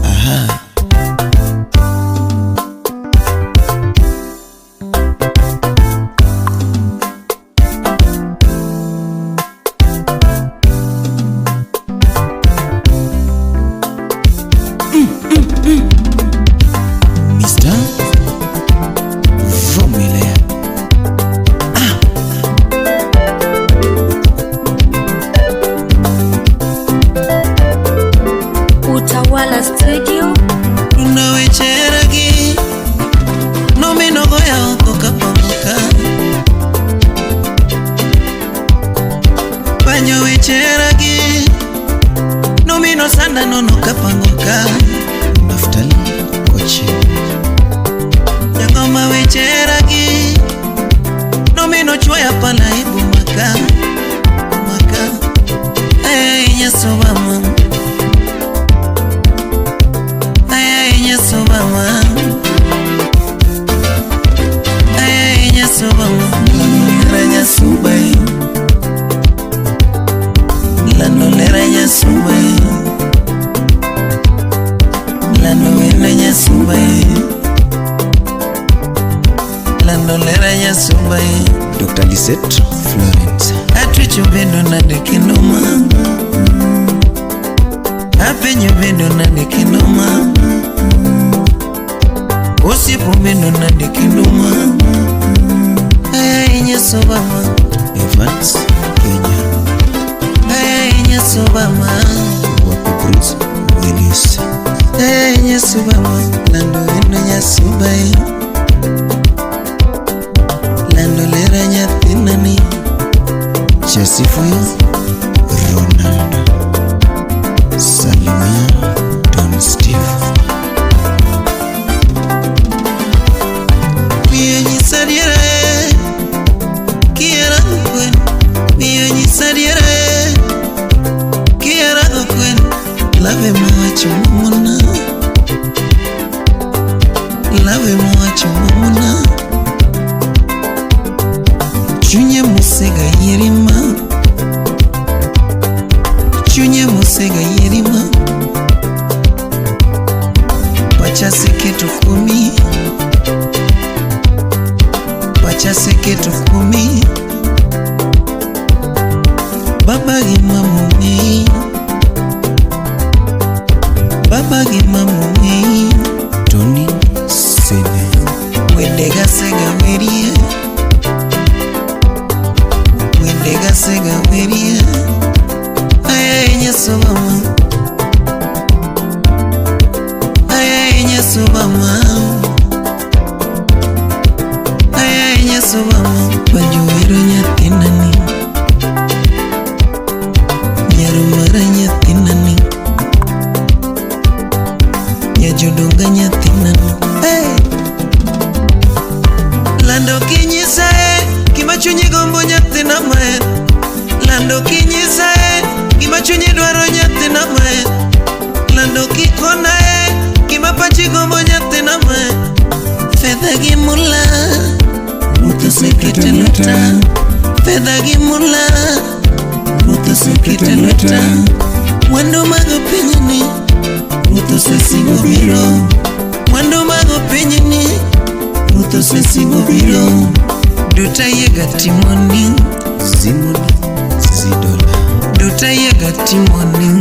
Aha. Mr. Vumilia. Utawala Studio. Tunda weche heragi nominogoya oko kapangoka Banyo weche heragi nomino sanda nono kapangoka Naftali Kochi Jangoma weche heragi nomino chwaya pala ibu maka maka Ay nyasubama Ay nyasubama Ay nyasubama Lanolera nyasubai Lanolera nyasubai Lanowena nyasubai Lanolera nyasubai Dr. Lisette Florence. Atwicho bedo nade kendo ma Apenyo bedo nade kendo ma Osiepo bedo nade kendo ma Ay nyasubama Evans, Kenya. Ay nyasubama Wapi Bruce Willis. Ay nyasubama Lando eno nyasubai Lando lera nyathinani Chesifuyo Ronaldo. Salimia Don Steve. Miyo nyisa diere Kiera kwen Miyo nyisa diere Kiera kwen Lave mawacho mamona Lave mawacho mamona Chunye musega yerima Chunye musega yerima Pacha seketo kumi Pacha seketo kumi Baba gi mama ong'eyi Baba gi mama ong'eyi Tony Sene. Wende gasega werie Wende gasega werie Ayaye nyasubama Ayaye nyasubama Ayaye nyasubama Banjo wero nyathinani Nyaro mara nyathinani Nyajodonga nyathinani Hey! Lando kinyisae gima chunyi gombo nyathina maen Lando kinyisae gima chunyi dwaro nyathina maen Lando kikonae gima pachi gombo nyathina maen Fedha gi mula Ruoth oseketo e lweta Fedha gi mula Ruoth oseketo e lweta Mwandu mag pinyni Ruoth osesingo biro Mwandu mag pinyni Ruoth osesingo biro Duto ayiega timoni Zimoni Zidola. Duto ayiega timoni